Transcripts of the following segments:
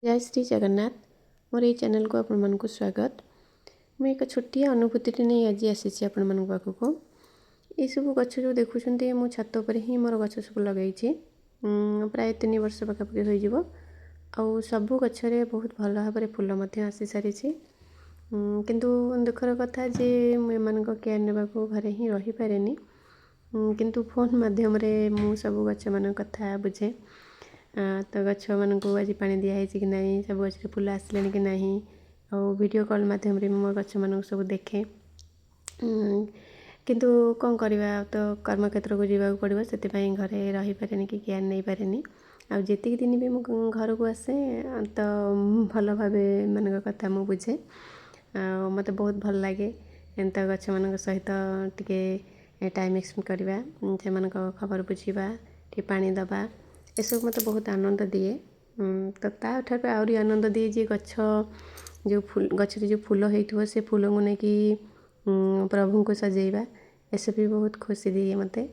ଜୟ ଶ୍ରୀ ଜଗନ୍ନାଥ। ମୋର ଏଇ ଚ୍ୟାନେଲକୁ ଆପଣମାନଙ୍କୁ ସ୍ୱାଗତ। ମୁଁ ଏକ ଛୋଟିଆ ଅନୁଭୂତିଟି ନେଇ ଆଜି ଆସିଛି ଆପଣମାନଙ୍କ ପାଖକୁ। ଏଇସବୁ ଗଛ ଯେଉଁ ଦେଖୁଛନ୍ତି, ମୁଁ ଛାତ ଉପରେ ହିଁ ମୋର ଗଛ ସବୁ ଲଗାଇଛି। ପ୍ରାୟ 3 ବର୍ଷ ପାଖାପାଖି ହୋଇଯିବ ଆଉ ସବୁ ଗଛରେ ବହୁତ ଭଲ ଭାବରେ ଫୁଲ ମଧ୍ୟ ଆସିସାରିଛି। କିନ୍ତୁ ଦୁଃଖର କଥା ଯେ ମୁଁ ଏମାନଙ୍କ କେୟାର ନେବାକୁ ଘରେ ହିଁ ରହିପାରେନି। କିନ୍ତୁ ଫୋନ୍ ମାଧ୍ୟମରେ ମୁଁ ସବୁ ଗଛମାନଙ୍କ କଥା ବୁଝେ। ତ ଗଛମାନଙ୍କୁ ଆଜି ପାଣି ଦିଆହେଇଛି କି ନାହିଁ, ସବୁ ଗଛରେ ଫୁଲ ଆସିଲାଣି କି ନାହିଁ ଆଉ ଭିଡ଼ିଓ କଲ୍ ମାଧ୍ୟମରେ ମୁଁ ମୋ ଗଛମାନଙ୍କୁ ସବୁ ଦେଖେ। କିନ୍ତୁ କ'ଣ କରିବା, ଆଉ ତ କର୍ମକ୍ଷେତ୍ରକୁ ଯିବାକୁ ପଡ଼ିବ। ସେଥିପାଇଁ ଘରେ ରହିପାରେନି କି କେୟାର ନେଇପାରେନି। ଆଉ ଯେତିକି ଦିନ ବି ମୁଁ ଘରକୁ ଆସେ, ତ ଭଲ ଭାବେ ଏମାନଙ୍କ କଥା ମୁଁ ବୁଝେ ଆଉ ମୋତେ ବହୁତ ଭଲ ଲାଗେ ଏନ୍ତା ଗଛମାନଙ୍କ ସହିତ ଟିକେ ଟାଇମ୍ ସ୍ପେଣ୍ଡ କରିବା, ସେମାନଙ୍କ ଖବର ବୁଝିବା, ଟିକେ ପାଣି ଦେବା, ଏସବୁ ମୋତେ ବହୁତ ଆନନ୍ଦ ଦିଏ। ତ ତା'ଠାରୁ ଆହୁରି ଆନନ୍ଦ ଦିଏ ଯେ ଗଛ ଯେଉଁ ଫୁଲ, ଗଛରେ ଯେଉଁ ଫୁଲ ହେଇଥିବ, ସେ ଫୁଲକୁ ନେଇକି ପ୍ରଭୁଙ୍କୁ ସଜେଇବା, ଏସବୁ ବି ବହୁତ ଖୁସି ଦିଏ ମୋତେ।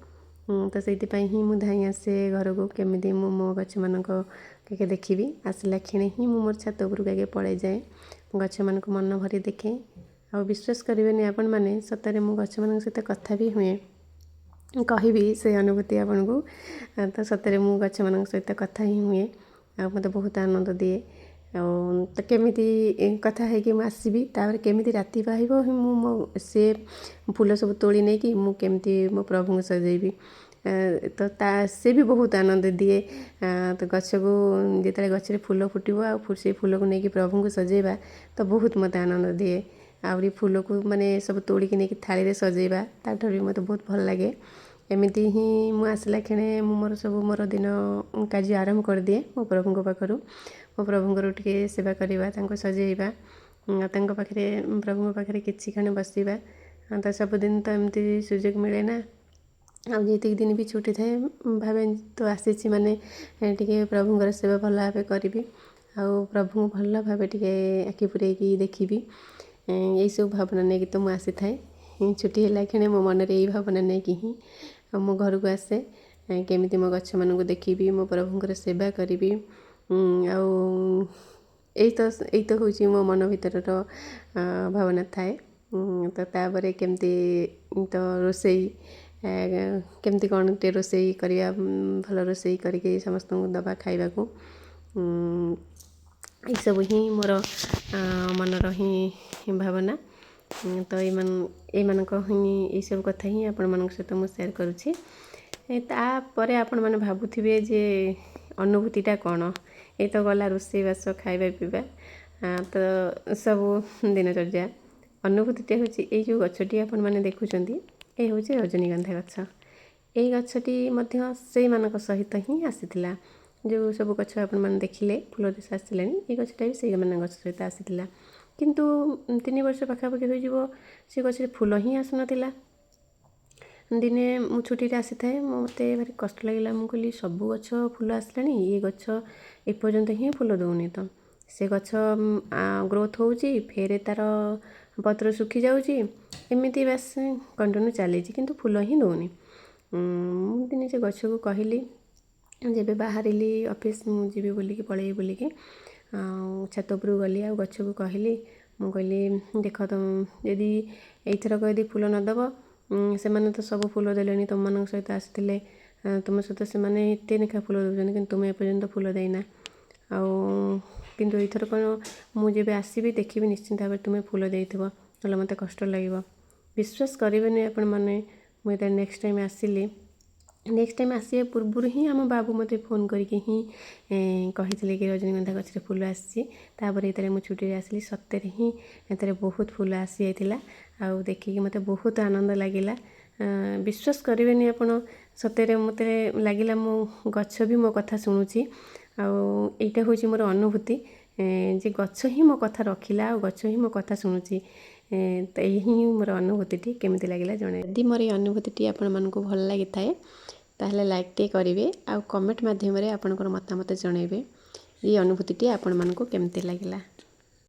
ତ ସେଇଥିପାଇଁ ହିଁ ମୁଁ ଧାଇଁ ଆସେ ଘରକୁ, କେମିତି ମୁଁ ମୋ ଗଛମାନଙ୍କ ଟିକେ ଦେଖିବି। ଆସିଲା କ୍ଷଣି ହିଁ ମୁଁ ମୋର ଛାତ ଉପରକୁ ଆଗେ ପଳାଇଯାଏ, ଗଛମାନଙ୍କୁ ମନ ଭରି ଦେଖେ। ଆଉ ବିଶ୍ୱାସ କରିବେନି ଆପଣମାନେ, ସତରେ ମୁଁ ଗଛମାନଙ୍କ ସହିତ କଥା ବି ହୁଏ। କହିବି ସେ ଅନୁଭୂତି ଆପଣଙ୍କୁ। ତ ସତରେ ମୁଁ ଗଛମାନଙ୍କ ସହିତ କଥା ହିଁ ହୁଏ ଆଉ ମୋତେ ବହୁତ ଆନନ୍ଦ ଦିଏ। ଆଉ ତ କେମିତି କଥା ହେଇକି ମୁଁ ଆସିବି, ତାପରେ କେମିତି ରାତି ପାହିବ ହିଁ ମୁଁ ମୋ ସେ ଫୁଲ ସବୁ ତୋଳି ନେଇକି ମୁଁ କେମିତି ମୋ ପ୍ରଭୁଙ୍କୁ ସଜେଇବି, ତ ତା ସେ ବି ବହୁତ ଆନନ୍ଦ ଦିଏ। ତ ଗଛକୁ ଯେତେବେଳେ ଗଛରେ ଫୁଲ ଫୁଟିବ ଆଉ ସେଇ ଫୁଲକୁ ନେଇକି ପ୍ରଭୁଙ୍କୁ ସଜେଇବା, ତ ବହୁତ ମୋତେ ଆନନ୍ଦ ଦିଏ। ଆହୁରି ଫୁଲକୁ ମାନେ ସବୁ ତୋଳିକି ନେଇକି ଥାଳିରେ ସଜେଇବା, ତା'ଠାରୁ ବି ମୋତେ ବହୁତ ଭଲ ଲାଗେ। ଏମିତି ହିଁ ମୁଁ ଆସିଲା କ୍ଷଣି ମୁଁ ମୋର ସବୁ ମୋର ଦିନ କାର୍ଯ୍ୟ ଆରମ୍ଭ କରିଦିଏ ମୋ ପ୍ରଭୁଙ୍କ ପାଖରୁ। ମୋ ପ୍ରଭୁଙ୍କର ଟିକେ ସେବା କରିବା, ତାଙ୍କୁ ସଜେଇବା, ତାଙ୍କ ପାଖରେ, ପ୍ରଭୁଙ୍କ ପାଖରେ କିଛି କ୍ଷଣ ବସିବା। ତ ସବୁଦିନ ତ ଏମିତି ସୁଯୋଗ ମିଳେ ନା। ଆଉ ଯେତିକି ଦିନ ବି ଛୁଟି ଥାଏ, ଭାବେ ତ ଆସିଛି ମାନେ ଟିକେ ପ୍ରଭୁଙ୍କର ସେବା ଭଲ ଭାବେ କରିବି ଆଉ ପ୍ରଭୁଙ୍କୁ ଭଲ ଭାବେ ଟିକେ ଆଖି ପୂରେଇକି ଦେଖିବି। ଏଇସବୁ ଭାବନା ନେଇକି ତ ମୁଁ ଆସିଥାଏ। ଛୁଟି ହେଲା କ୍ଷଣି ମୋ ମନରେ ଏଇ ଭାବନା ନେଇକି ହିଁ ମୁଁ ଘରକୁ ଆସେ, କେମିତି ମୋ ଗଛମାନଙ୍କୁ ଦେଖିବି, ମୋ ପ୍ରଭୁଙ୍କର ସେବା କରିବି। ଆଉ ଏଇ ତ ହେଉଛି ମୋ ମନ ଭିତରର ଭାବନା ଥାଏ। ତ ତାପରେ କେମିତି ତ ରୋଷେଇ, କେମିତି କ'ଣ ଟିକେ ରୋଷେଇ କରିବା, ଭଲ ରୋଷେଇ କରିକି ସମସ୍ତଙ୍କୁ ଦେବା ଖାଇବାକୁ, ଏଇସବୁ ହିଁ ମୋର ମନର ହିଁ ଭାବନା। ତ ଏଇମାନଙ୍କ ହିଁ ଏଇସବୁ କଥା ହିଁ ଆପଣମାନଙ୍କ ସହିତ ମୁଁ ସେୟାର କରୁଛି। ତାପରେ ଆପଣମାନେ ଭାବୁଥିବେ ଯେ ଅନୁଭୂତିଟା କ'ଣ? ଏଇ ତ ଗଲା ରୋଷେଇବାସ, ଖାଇବା ପିଇବା, ତ ସବୁ ଦିନଚର୍ଯ୍ୟା। ଅନୁଭୂତିଟା ହେଉଛି ଏଇ ଯେଉଁ ଗଛଟି ଆପଣମାନେ ଦେଖୁଛନ୍ତି, ଏ ହେଉଛି ରଜନୀଗନ୍ଧା ଗଛ। ଏଇ ଗଛଟି ମଧ୍ୟ ସେଇମାନଙ୍କ ସହିତ ହିଁ ଆସିଥିଲା। ଯେଉଁ ସବୁ ଗଛ ଆପଣମାନେ ଦେଖିଲେ ଫୁଲ ଆସିଲାଣି, ଏଇ ଗଛଟା ବି ସେଇମାନଙ୍କ ଗଛ ସହିତ ଆସିଥିଲା। କିନ୍ତୁ 3 ବର୍ଷ ପାଖାପାଖି ହୋଇଯିବ, ସେ ଗଛରେ ଫୁଲ ହିଁ ଆସୁନଥିଲା। ଦିନେ ମୁଁ ଛୁଟିରେ ଆସିଥାଏ, ମୋତେ ଭାରି କଷ୍ଟ ଲାଗିଲା। ମୁଁ କହିଲି, ସବୁ ଗଛ ଫୁଲ ଆସିଲାଣି, ଏ ଗଛ ଏପର୍ଯ୍ୟନ୍ତ ହିଁ ଫୁଲ ଦେଉନି। ତ ସେ ଗଛ ଗ୍ରୋଥ୍ ହେଉଛି, ଫେରେ ତା'ର ପତ୍ର ଶୁଖିଯାଉଛି, ଏମିତି ବାସ୍ କଣ୍ଟିନ୍ୟୁ ଚାଲିଛି, କିନ୍ତୁ ଫୁଲ ହିଁ ଦେଉନି। ମୁଁ ଦିନେ ସେ ଗଛକୁ କହିଲି, ଯେବେ ବାହାରିଲି ଅଫିସ୍ ମୁଁ ଯିବି ବୋଲିକି, ପଳେଇବି ବୋଲିକି, ଆଉ ଛାତ ଉପରକୁ ଗଲି ଆଉ ଗଛକୁ କହିଲି। ମୁଁ କହିଲି, ଦେଖ ତ, ଯଦି ଏଇଥରକ ଯଦି ଫୁଲ ନ ଦେବ, ସେମାନେ ତ ସବୁ ଫୁଲ ଦେଲେଣି, ତୁମମାନଙ୍କ ସହିତ ଆସିଥିଲେ, ତୁମ ସହିତ ସେମାନେ ଏତେ ଲେଖା ଫୁଲ ଦେଉଛନ୍ତି, କିନ୍ତୁ ତୁମେ ଏପର୍ଯ୍ୟନ୍ତ ଫୁଲ ଦେଇନା। ଆଉ କିନ୍ତୁ ଏଇଥରକ ମୁଁ ଯେବେ ଆସିବି, ଦେଖିବି ନିଶ୍ଚିନ୍ତ ଭାବରେ ତୁମେ ଫୁଲ ଦେଇଥିବ, ନହେଲେ ମୋତେ କଷ୍ଟ ଲାଗିବ। ବିଶ୍ୱାସ କରିବେନି ଆପଣମାନେ, ମୁଁ ଯେତେବେଳେ ନେକ୍ସଟ ଟାଇମ୍ ଆସିଲି, ନେକ୍ସଟ ଟାଇମ୍ ଆସିବା ପୂର୍ବରୁ ହିଁ ଆମ ବାବୁ ମୋତେ ଫୋନ୍ କରିକି ହିଁ କହିଥିଲେ କି ରଜନୀଗନ୍ଧା ଗଛରେ ଫୁଲ ଆସିଛି। ତାପରେ ଯେତେବେଳେ ମୁଁ ଛୁଟିରେ ଆସିଲି, ସତରେ ହିଁ ଏଥିରେ ବହୁତ ଫୁଲ ଆସିଯାଇଥିଲା ଆଉ ଦେଖିକି ମୋତେ ବହୁତ ଆନନ୍ଦ ଲାଗିଲା। ବିଶ୍ୱାସ କରିବେନି ଆପଣ, ସତରେ ମୋତେ ଲାଗିଲା ମୋ ଗଛ ବି ମୋ କଥା ଶୁଣୁଛି। ଆଉ ଏଇଟା ହେଉଛି ମୋର ଅନୁଭୂତି ଯେ ଗଛ ହିଁ ମୋ କଥା ରଖିଲା ଆଉ ଗଛ ହିଁ ମୋ କଥା ଶୁଣୁଛି। ତ ଏହି ହିଁ ମୋର ଅନୁଭୂତିଟି କେମିତି ଲାଗିଲା ଜଣାଇବେ। ଯଦି ମୋର ଏଇ ଅନୁଭୂତିଟି ଆପଣମାନଙ୍କୁ ଭଲ ଲାଗିଥାଏ, ତାହେଲେ ଲାଇକ୍ ଟିକେ କରିବେ ଆଉ କମେଣ୍ଟ ମାଧ୍ୟମରେ ଆପଣଙ୍କର ମତାମତ ଜଣାଇବେ, ଏଇ ଅନୁଭୂତିଟି ଆପଣମାନଙ୍କୁ କେମିତି ଲାଗିଲା।